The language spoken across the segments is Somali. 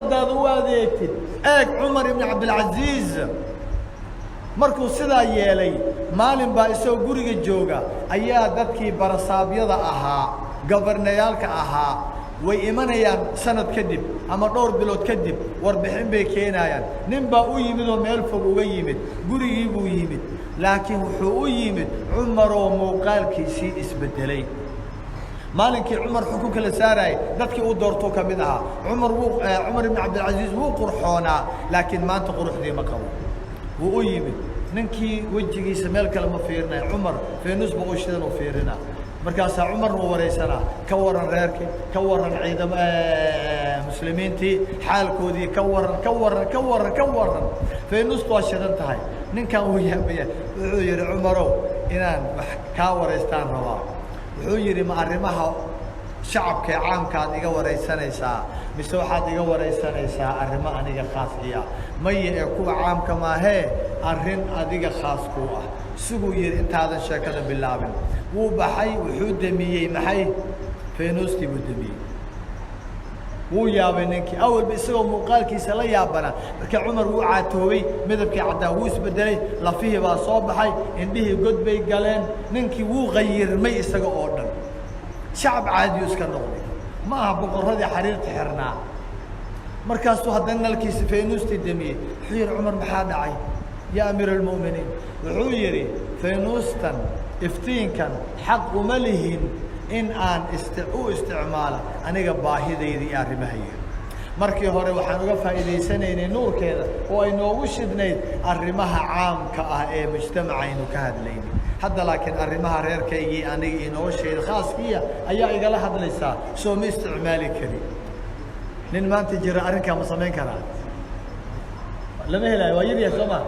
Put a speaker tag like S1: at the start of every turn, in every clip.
S1: Ummadaada u adeegtid. Eeg, Cumar ibn Cabdilcaziiz markuu sidaa yeelay, maalin baa isagoo guriga jooga ayaa dadkii barasaabyada ahaa, governorayaalka ahaa, way imanayaan sanad kadib ama dhowr bilood kadib, warbixin bay keenayaan. Nin baa u yimid oo meel fog uga yimid, gurigii buu yimid, laakiin wuxuu u yimid Cumaroo muuqaalkiisii isbedelay. Maalinkii Cumar xukunka la saarayay dadkii u doortuu ka mid ahaa. Cumar wuu, Cumar ibn Cabdilcaziiz wuu qurxoonaa, laakiin maanta quruxdii ma qabo. Wuu u yimid ninkii, wejigiisa meel kale ma fiirinaya, Cumar feenus ba u shidan u fiirina. Markaasaa Cumarna u wareysanaa: ka waran reerkii, ka waran ciidam muslimiintii, xaalkoodii ka waran, ka waran, ka waran, ka waran? Feenustu waa shidan tahay. Ninkan wuu yaabaya. Wuxuu yihi: Cumarow, inaan wax kaa wareystaan rabaa. Wuxuu yidhi: ma arrimaha shacabka ee caamkaad iga wareysanaysaa mise waxaad iga wareysanaysaa arrimo aniga khaas iya? Maya, ee kuwa caamka maahee, arrin adiga khaas kuu ah. Siguu yidhi: intaadan sheekada bilaabin. Wuu baxay, wuxuu demiyey maxay? Feenuustii buu demiyey. Wuu yaabay ninkii, awalba isagoo muuqaalkiisa la yaabana. Marka Cumar wuu caatoobay, midabkii caddaa wuu isbedelay, lafihii baa soo baxay, indhihii god bay galeen. Ninkii wuu qayirmay isaga oo dhan, shacab caadiyu iska noqday, ma aha boqorradii xariirta xirnaa. Markaasuu haddana nalkiisi feenuustii demiyey. Wuxuu yihi: Cumar, maxaa dhacay ya amiir almu'miniin? Wuxuu yidhi: feenuustan iftiinkan xaq uma lihin in aan u isticmaalo aniga baahidayda iyo arrimahayga. Markii hore waxaan uga faa'iidaysanaynay nuurkeeda oo ay noogu shidnayd arrimaha caamka ah ee mujtamacaynu ka hadlaynay. Hadda laakiin arrimaha reerkaygii, aniga iyo noloshayda khaaskiya ayaa igala hadlaysaa, soo ma isticmaali kari. Nin maanta jira arrinkaa ma samayn karaa? Lama helayo, waa yaryahay, soo ma?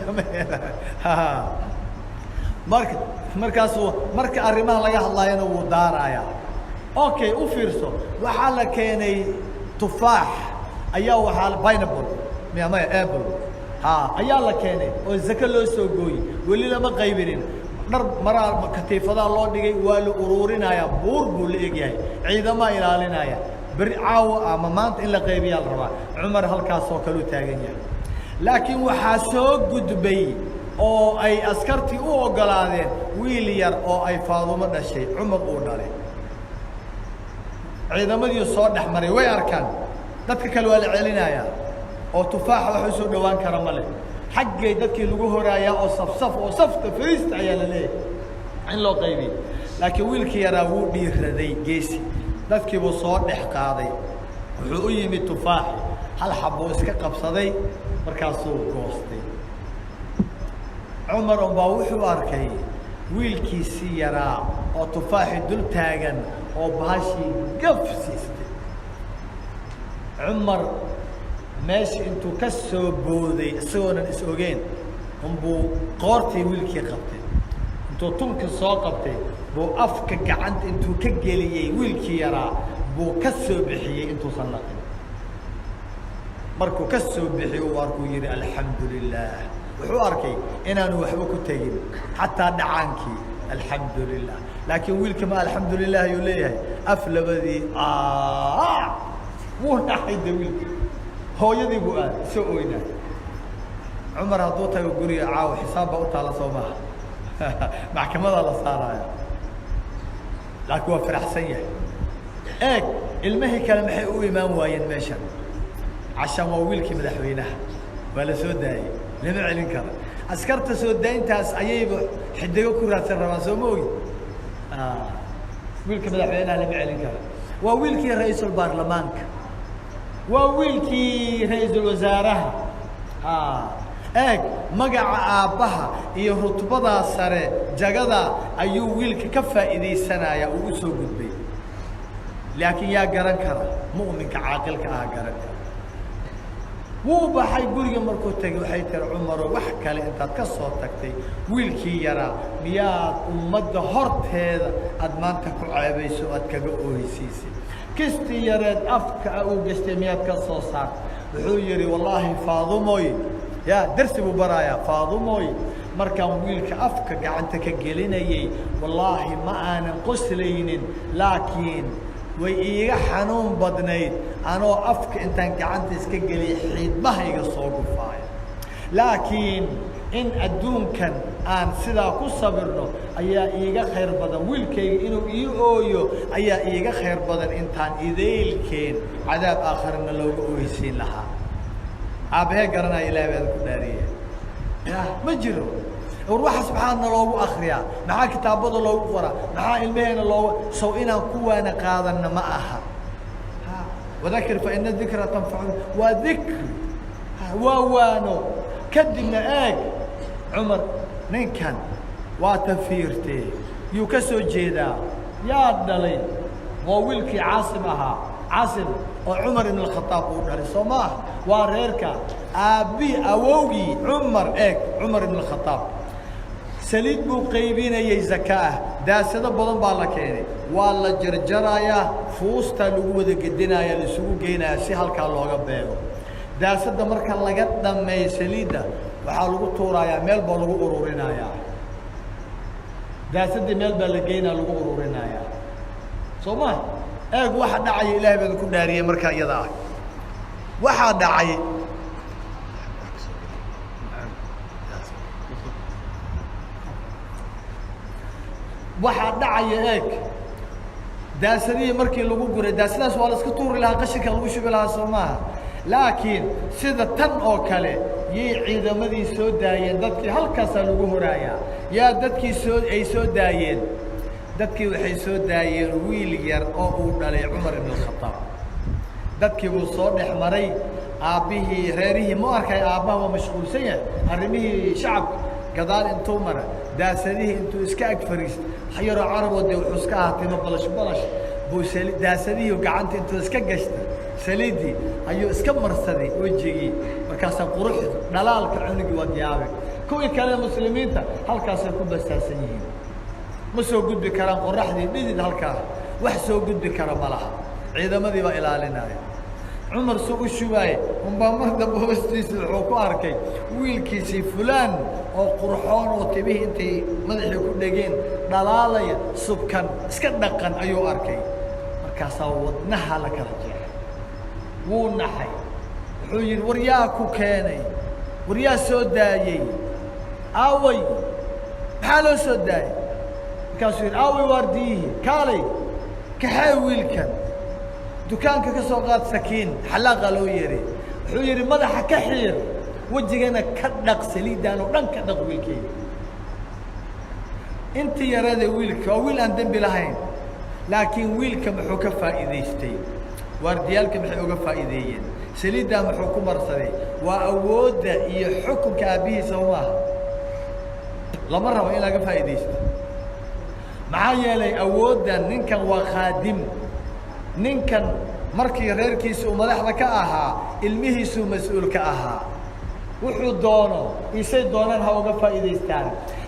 S1: Lama helayo. Marka markaasuu marka arrimaha laga hadlaayana wuu daarayaa. Okay, u fiirso, waxaa la keenay tufaax ayaa, waxaa pineapple miya, maya, apple ha ayaa la keenay oo zake loo soo gooyey. Weli lama qaybinin. Dhar maraa katiifadaa loo dhigay, waa la uruurinayaa, buur buu la egyahay, ciidamaa ilaalinaya. Beri caawa ama maanta in la qaybiyaa la rabaa. Cumar halkaasoo kale u taagan yahay, laakiin waxaa soo gudbay oo ay askartii u oggolaadeen wiil yar oo ay Faadumo dhashay, Cumar uu dhalay. Ciidamadii soo dhex maray, way arkaan. Dadka kale waa la celinayaa oo tufaaxa wax usoo dhawaan kara ma leh. Xaggay dadkii lagu horaayaa oo safsaf oo safta fariista ayaa la leeyahay in loo qaybiyo. Laakiin wiilkii yaraa wuu dhiiraday, geesi. Dadkii buu soo dhex qaaday, wuxuu u yimid tufaaxi, hal xabuu iska qabsaday, markaasuu goostay. Cumar unbaa wuxuu arkay wiilkiisii yaraa oo tufaaxii dul taagan oo bahashii gaf siistay. Cumar meeshii intuu ka soo booday, isagoonan is ogeen, unbuu qoortii wiilkii qabtay. Intuu tunka soo qabtay buu afka gacanta intuu ka geliyey wiilkii yaraa buu ka soo bixiyey intuusan laqin. Markuu ka soo bixiy uu arkuu yihi: alxamdu lilah. Wuxuu arkay inaanu waxba ku tegin, xataa dhacaankii. Alxamdu lilah. Laakiin wiilka ma alxamdu lilah ayuu leeyahay? Af labadii wuu naxay de wiilki. Hooyadii buu aad soo oynaa. Cumar hadduu tago guriga caawa, xisaab baa u taalla, soo maha? Maxkamadaa la saaraya, laakiin waa faraxsan yahay. Eeg, ilmihii kale maxay u imaan waayeen meeshan? Cashaan waa wiilkii madaxweynaha, waa la soo daayey, lama celin karo. Askarta soo dayntaas ayayba xidigo ku raadsan rabaan, soo ma ogi? Wiilka madaxweynaha lama celin karo. Waa wiilkii ra-iisul baarlamaanka, waa wiilkii ra-iisul wasaaraha. Eeg, magaca aabbaha iyo rutbadaa sare, jagada ayuu wiilka ka faa'iidaysanaya uu usoo gudbay. Laakiin yaa garan kara? Mu'minka caaqilka ah garan kara. Wuu baxay. Guriga markuu tegay waxay tiri: Cumaro, wax kale intaad ka soo tagtay, wiilkii yaraa miyaad ummadda horteeda aada maanta ku ceebayso, aad kaga ooheysiisay? Kistii yareed afka uu gashtay miyaad ka soo saartay? Wuxuu yihi: wallaahi Faadumoy, ya darsi buu barayaa. Faadumoy, markaan wiilka afka gacanta ka gelinayey, wallaahi ma aanan qoslaynin, laakiin Way iiga xanuun badnayd anoo afka intaan gacanta iska geliyay xiidmahayga soo gufaaya. Laakiin in adduunkan aan sidaa ku sabirno ayaa iiga khayr badan, wiilkayga inuu ii ooyo ayaa iiga khayr badan intaan idaylkeen cadaab aakharina looga ooysiin lahaa. Aabbahee garanaya? Ilahay baan ku dhaariye, ya ma jiro. War waxaas maxaa na loogu akriyaa? Maxaa kitaabada loogu qoraa? Maxaa ilmaheena loogu sow inaan kuwaana qaadanna ma aha? Wadakir fa ina dikra tanfacu, waa dikri, waa waano. Kadibna eeg Cumar, ninkan waa tafiirtee, yuu ka soo jeedaa? Yaa dhalay? Waa wiilkii Caasim ahaa, Caasim oo Cumar ibn Alkhadaab uu dhalay, soo ma ah? Waa reerka aabbii awowgii Cumar. Eeg, Cumar ibn Alkhadaab saliid buu qaybinayey zaka ah. Daasado badan baa la keenay, waa la jarjarayaa, fuustaa lagu wada gedinaya, laisugu geynayaa si halkaa looga beego. Daasadda marka laga dhameeyo saliidda, waxaa lagu tuurayaa meel baa lagu ururinayaa. Daasaddii meel baa la geynaya, lagu ururinayaa, soo ma? Eeg waxa dhacaya, Ilahay baan ku dhaariyey. Markaa iyada ah waxaa dhacay, waxaa dhacaya, eeg, daasadihii markii lagu guray, daasadaas waa la iska tuuri lahaa, qashinka lagu shubi lahaa, soo maaha? Laakiin sida tan oo kale yay ciidamadii soo daayeen dadkii, halkaasaa lagu horaayaa. Yaa dadkii soo ay soo daayeen? Dadkii waxay soo daayeen wiil yar oo uu dhalay Cumar ibn Alkhadaab. Dadkii buu soo dhex maray. Aabbihii reerihii mu arkay, aabbaha waa mashquulsan yahay arrimihii shacabka. Gadaal intuu mara, daasadihii intuu iska ag fariistay, wax yaroo caraboo dee wuxuu iska ahaa timo balash balash buu daasadihii gacanta intuu iska gashtay, saliiddii ayuu iska marsaday wejigii. Markaasaa quruxda dhalaalka cunugii waad yaabay. Kuwii kale muslimiinta halkaasay ku basaasan yihiin, ma soo gudbi karaan qoraxdii, dhidid halkaa wax soo gudbi kara ma laha, ciidamadii baa ilaalinaya. Cumar soo u shubaaye unbaa mar dambe hoostiisa wuxuu ku arkay wiilkiisii fulaan oo qurxoon oo timihii intay madaxii ku dhegeen dhalaalaya, subkan iska dhaqan ayuu arkay. Markaasaa wadnaha la kala jeexay, wuu naxay. Wuxuu yidhi, war yaa ku keenay? War yaa soo daayey? Aaway, maxaa loo soo daayey? Markaasuu yidhi, aaway waardiyihii? Kaalay, kaxee wiilkan, dukaanka ka soo qaad sakiin, xallaaqa loo yeeray. Wuxuu yidhi, madaxa ka xiir, wejigana ka dhaq, saliiddaan oo dhan ka dhaq wiilkeyga. Intii yarada wiilka waa wiil aan dembi lahayn, laakiin wiilka muxuu ka faa'iidaystay? Waardiyaalka maxay uga faa'iideeyeen? Saliiddaa muxuu ku marsaday? Waa awoodda iyo xukunka aabbihiisa maaha. Lama rabo in laga faa'iidaysto. Maxaa yeelay awooddan ninkan waa khaadim. Ninkan markii reerkiisa uu madaxda ka ahaa, ilmihiisuu mas-uul ka ahaa, wuxuu doono isay doonaan ha uga faa'iidaystaan.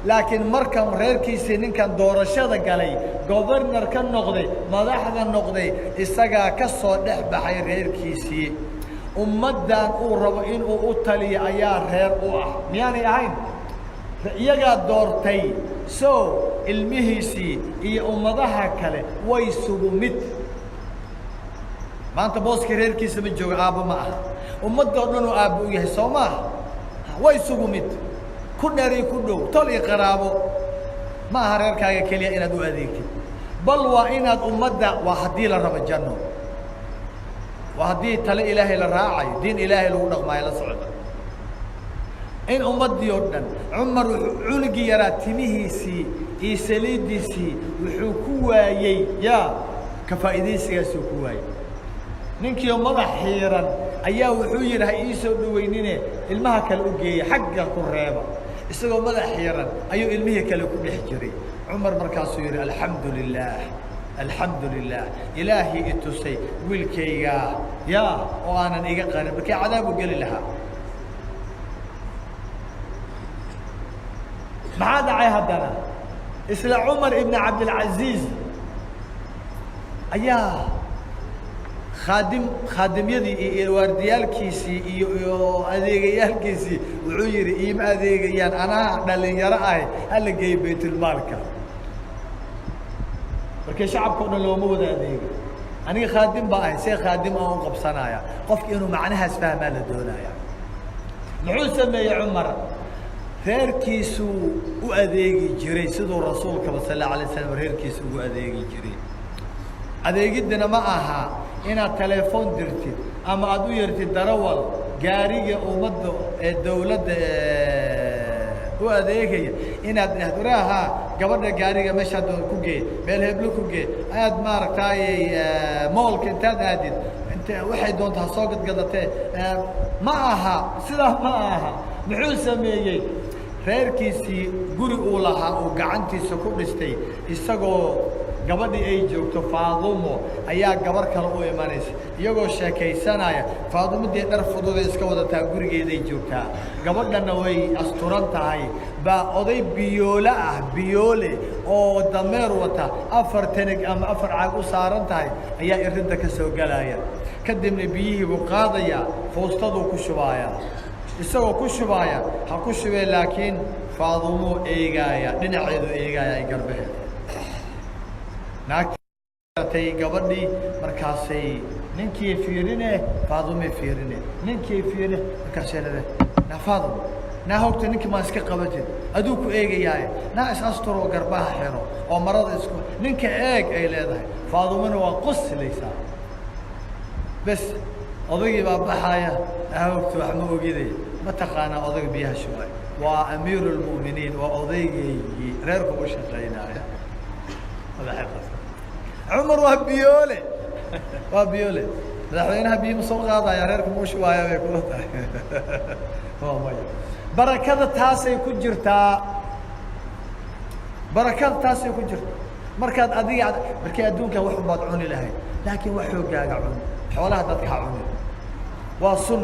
S1: Laakiin markan reerkiisii ninkan doorashada galay, governor ka noqday, madaxda noqday, isagaa ka soo dhex baxay reerkiisii. Ummaddan uu rabo inuu u taliyo ayaa reer u ah, miyaanay ahayn? Iyagaa doortay. So ilmihiisii iyo ummadaha kale way sugu mid. Maanta booskii reerkiisa ma joogo, aabbo ma aha, ummadda o dhan uu aabbo u yahay, soo maaha? Way isugu mid, ku dheer iyo ku dhow, tol iyo qaraabo. Ma aha reerkaaga keliya inaad u adeegtid, bal waa inaad ummadda. Waa haddii la rabo janno, waa haddii tale Ilaahay la raacayo, diin Ilaahay lagu dhaqmaayo, la socda in ummaddii oo dhan. Cumar wuxuu cunugii yaraa timihiisii iyo saliiddiisii wuxuu ku waayey, yaa ka faa'iidaysigaasuu ku waayey. Ninkiioo madax xiiran ayaa wuxuu yidhi, ha ii soo dhaweynine, ilmaha kale u geeya, xagga ku reeba. Isagoo madax xiiran ayuu ilmihii kale ku dhex jiray Cumar. Markaasuu yidhi, alxamdu lilaah, alxamdu lilah, Ilaahii i tusay wiilkaygaa yaa oo aanan iga qarin, markii cadaabu geli lahaa. Maxaa dhacay haddana? Isla Cumar ibn Cabdilcaziiz ayaa khaadim, khaadimyadii iyo waardiyaalkiisii iyo adeegayaalkiisii wuxuu yidhi, iima adeegayaan, anaa dhalinyaro ahi, hala geeyo baytulmaalka. Markii shacabka o dhan looma wada adeego. Aniga khaadim baa ahay, see khaadim aan u qabsanaya? Qofka inuu macnahaas fahmaa la doonaya. Muxuu sameeyey Cumar? Reerkiisuu u adeegi jiray siduu rasuulkaba sal alla alay slam reerkiisa ugu adeegi jiray. Adeegiddana ma aha inaad telefoon dirtid ama aada u yeertid darawal gaariga ummadda ee dawladda u adeegaya, inaad dhahdo raha gabadha gaariga meeshaa doon ku gee, meel heblo ku gee, aad maaragtaayey mall-ka intaad aadid int waxay doonta ha soo gadgadatee. Ma aha sidaa, ma aha. Muxuu sameeyey? Reerkiisii guri uu lahaa uu gacantiisa ku dhistay, isagoo gabadhii ay joogto Faadumo, ayaa gabar kale u imanaysa. Iyagoo sheekaysanaya, Faadumo dee dhar fududay iska wadataa, gurigeeday joogtaa, gabadhanna way asturan tahay, baa oday biyoole ah, biyoole oo dameer wata, afar tanig ama afar caag u saaran tahay, ayaa irinta ka soo gelaya. Kadibna biyihii buu qaadayaa, fuustaduu ku shubaaya. Isagoo ku shubaaya, ha ku shubee, laakiin Faadumuu eegaaya, dhinaceedu eegaaya ay garbaheeda. Naagtay gabadhii markaasay ninkii fiirine, Faadumay fiirine, ninkii fiirine. Markaasay leedahay, "Naa Faadumo, naa hogta, ninkii maa iska qabatid? Aduu ku eegayaaye, naa is asturoo garbaha xiro oo marada isku, ninka eeg," ay leedahay. Faadumona waa qoslaysaa. Bes, odaygii baa baxaaya. "Hogta, wax ma ogide, ma taqaanaa odayga biyaha shubay? Waa amiiru lmu'miniin, waa odaygaygii reerku u shaqaynaya." Cumar waa biyoole, waa biyoole. Madaxweynaha biyo ma soo qaadaya? Reerka ma u shubaaya bay kula tahay? Waa maya. Barakada taasay ku jirtaa, barakada taasay ku jirtaa. Markaad adiga markii adduunkan wax unbaad cuni lahayd, laakiin wax xooggaaga cun, xoolaha dadka ha cunin, waa sun,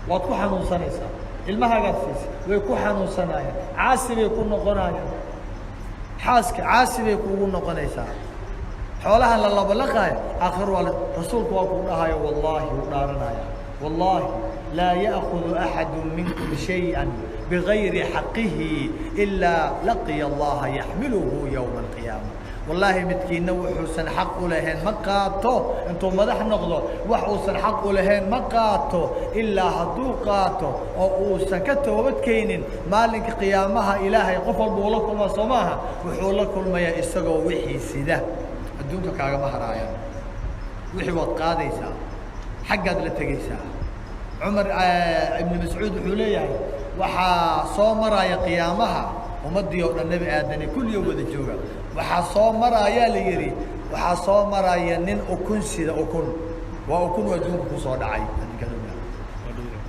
S1: waad ku xanuunsanaysaa. Ilmahaagaad siisay, way ku xanuunsanayaan, caasi bay ku noqonayaan, xaaska caasi bay kugu noqonaysaa. Xoolahan la labalaqaayo aakhir waa rasuulku waa kuu dhahayo, wallaahi wuu dhaaranaya, "Wallaahi laa ya'kudu axadu minkum shayئa bigayri xaqihi ilaa laqiya Allaha yaxmiluhu yowma alqiyaama." Wallaahi midkiina wuxuusan xaq u lahayn ma qaato intuu madax noqdo, wax uusan xaq u lahayn ma qaato, ilaa hadduu qaato oo uusan ka toobadkaynin, maalinka qiyaamaha Ilaahay qof walba uu la kulmaa, soo maaha? Wuxuu la kulmayaa isagoo wixii sida. Adduunka kaagama haraayaan wixii, waad qaadaysaa, xaggaad la tegaysaa. Cumar Ibnu Mascuud wuxuu leeyahay, waxaa soo maraya qiyaamaha ummaddii oo dhan, Nebi Aadane kulliyo wada jooga. Waxaa soo maraayaa la yidhi, waxaa soo maraya nin ukun sida, ukun waa ukun uu adduunka kusoo dhacay,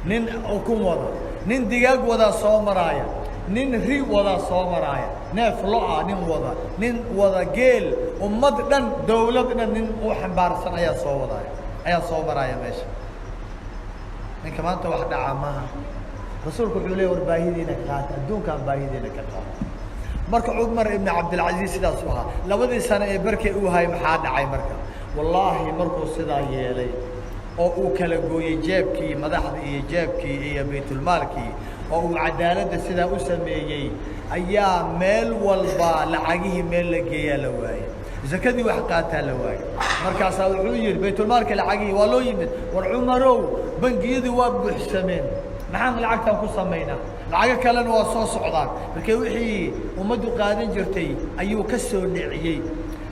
S1: nin ukun wada, nin digaag wadaa soo maraaya, nin ri wadaa soo maraaya, neef lo-a nin wada, nin wada geel, ummad dhan, dawlad dhan nin u xambaarsan ayaa soo wadaaya, ayaa soo maraaya meesha. Ninka maanta wax dhacaa maaha. Rasuulku wuxuu leey, war baahidiina ka qaata, adduunkaan baahidiina ka qaata. Marka Cumar Ibn Cabdilcaziiz sidaas u ahaa labadii sano ee barkay uu hayay. Maxaa dhacay marka? Wallaahi markuu sidaa yeelay oo uu kala gooyey jeebkii madaxda iyo jeebkii iyo baytulmaalkii, oo uu cadaaladda sidaa u sameeyey, ayaa meel walba lacagihii meel la geeyaa la waayey, zakadii wax qaataa la waayey. Markaasaa wuxuu yihi, baytulmaalka lacagihii waa loo yimid, "War Cumarow, bangiyadii waa buuxsameen, maxaan lacagtan ku samaynaa? Lacago kalena waa soo socdaan." Marka wixii ummaddu qaadan jirtay ayuu ka soo dhiciyey.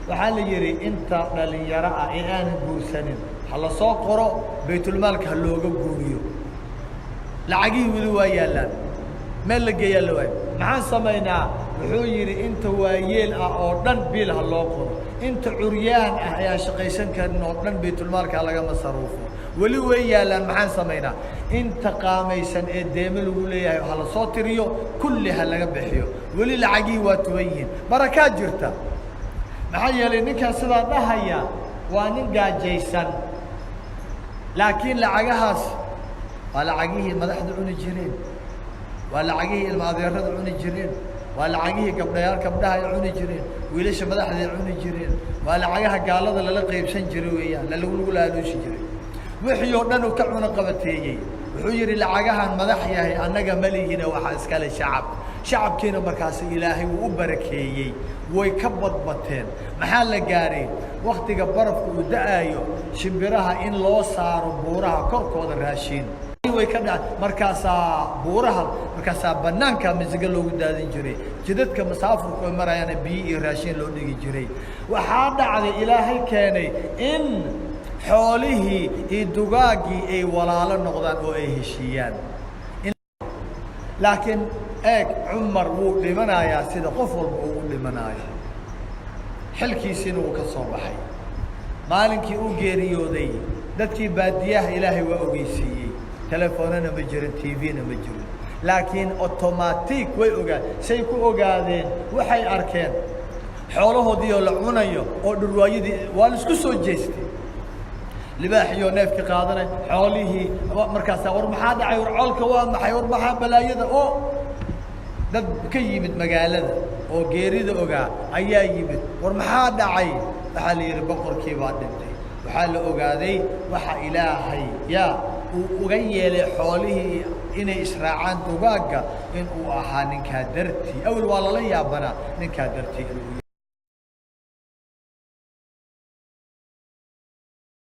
S1: Waxaa la yidhi, inta dhalinyaro ah ee aanan guursanin ha la soo qoro, baytulmaalka ha looga guuriyo. Lacagihii weli waa yaallaan, meel la geeyaa la waayo, maxaan samaynaa? Wuxuu yidhi, inta waayeel ah oo dhan biil ha loo qoro, inta curyaan ah ee aan shaqaysan karin oo dhan baytulmaalka ha laga masaruufo. Weli way yaallaan, maxaan samaynaa? Inta qaamaysan ee deemo lagu leeyahay ha la soo tiriyo, kulli ha laga bixiyo. Weli lacagihii waa tuban yihiin. Barakaa jirta. Maxaa yeelay, ninkan sidaa dhahaya waa nin gaajaysan, laakiin lacagahaas waa lacagihii madaxda cuni jireen, waa lacagihii ilma adeerada cuni jireen, waa lacagihii gabdhayaal gabdhaha ay cuni jireen, wiilasha madaxda ay cuni jireen, waa lacagaha gaalada lala qaybsan jiray weeyaan, lalagu laaluushi jiray. Wixii oo dhan uu ka cuno qabateeyey. Wuxuu yidhi, lacagahan madax yahay annaga ma lihine, waxaa iskale shacab. Shacabkiina markaasi Ilaahay wuu u barakeeyey, way ka badbateen. Maxaa la gaaray? Waktiga barafka uu da-aayo, shimbiraha in loo saaro buuraha korkooda raashiin way ka dha. Markaasaa buuraha, markaasaa banaanka misiga loogu daadin jiray, jidadka masaafurku ay marayaana biyo iyo raashiin loo dhigi jiray. Waxaa dhacday, Ilaahay keenay in xoolihii iyo dugaaggii ay walaalo noqdaan oo ay heshiiyaan. Laakiin eeg, Cumar wuu dhimanayaa sida qof walba uu u dhimanaayo, xilkiisiina wuu ka soo baxay. Maalinkii uu geeriyooday, dadkii baadiyaha Ilaahay waa ogeysiiyey. Telefoonana ma jirin, TV-na ma jirin, laakiin automatic way ogaan. Say ku ogaadeen? Waxay arkeen xoolahoodii oo la cunayo oo dhurwaayadii waa la isku soo jeestay, libaaxiyo neefki qaadanay xoolihii. Markaasaa, "War maxaa dhacay? War colka waa maxay? War maxaa balaayada?" Oo dad ka yimid magaalada oo geerida ogaa ayaa yimid. "War maxaa dhacay?" Waxaa la yidhi, "Boqorkii baa dhintay." Waxaa la ogaaday waxa Ilaahay yaa uu uga yeelay xoolihii inay israacaan dugaagga in uu ahaa ninkaa dartii. Awel waa lala yaabanaa, ninkaa dartii inuu